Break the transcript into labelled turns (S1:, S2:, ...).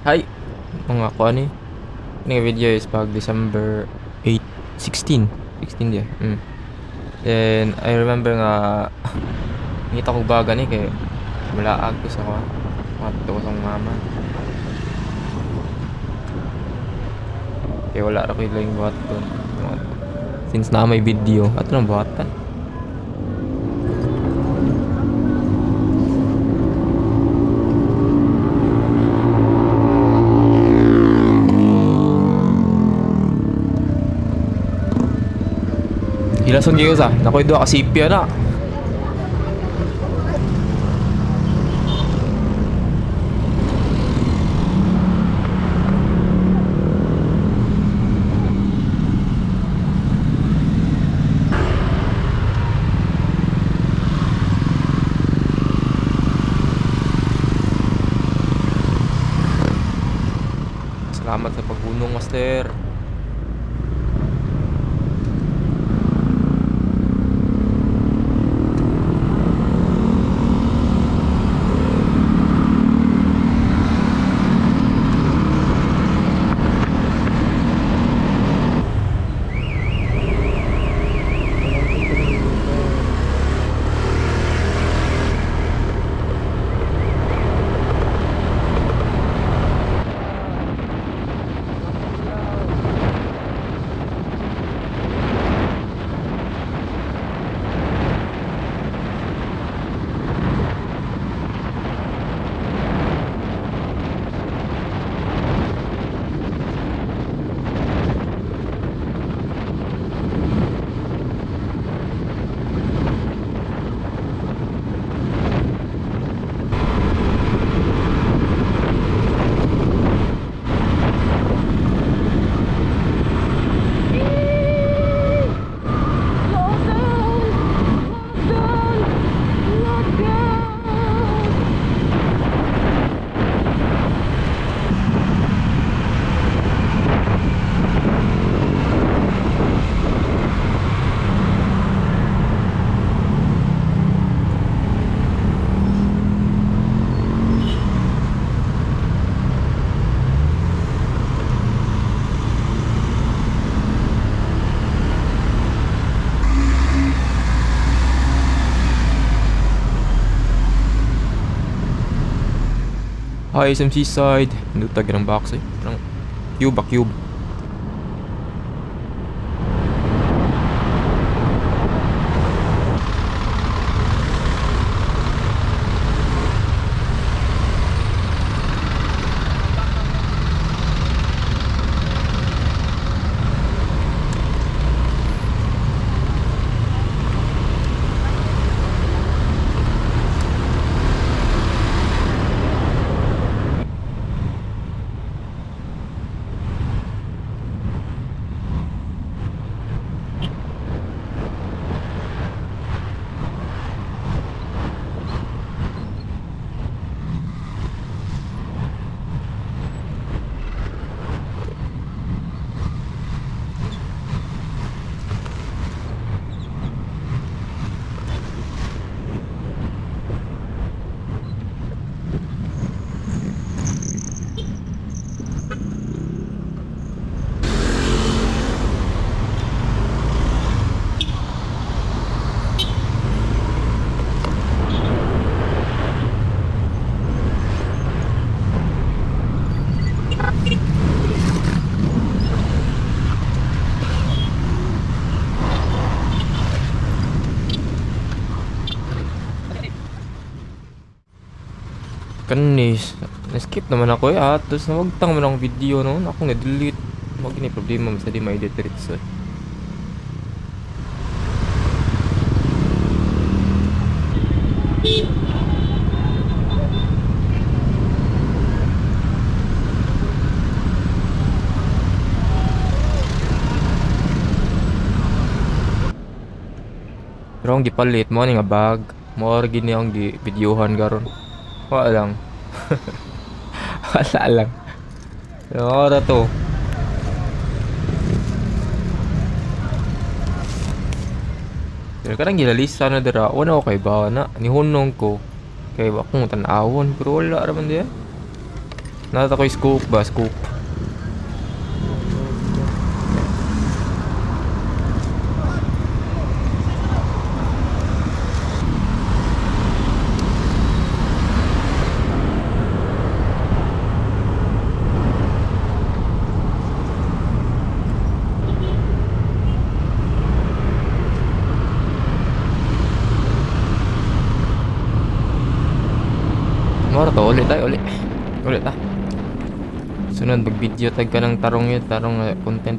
S1: Hi! Mga kuan ni. Ini video is pag December 8, 16. 16 dia. Then I remember nga ngita ko baga ni kay mulaag ko sa kuan. Madto ko sa akong mama. Kay wala ra koy laing buhaton. Since naa may video, ato nang buhatan. Hilason gyud sa. Nakoy duha ka CP ana. Salamat sa pagunong, master. Lockdown! Lockdown! Lockdown! Hi, SMC side. Nutag ng box eh. Parang cube ba cube. Kanis, na-skip naman ako eh. Atos, nawagtang man ang video noon. Ako na-delete. Wag ni problema, basta di ma-edit diretso eh. Pero ang gipalit mo ni nga bag. Mo ra gini ang gi videohan karon. Wala lang. Wala lang. Pero ora to. Pero karang gilalisa na dira, wala ko kay ba na nihunong ko. Kay wa kong tan-awon pero wala ra man diya. Naa ko'y scope ba? Scope. Mora to, ulit tayo, ulit. Ulit ta. Sunod, mag-video tag ka ng tarong yun, tarong content.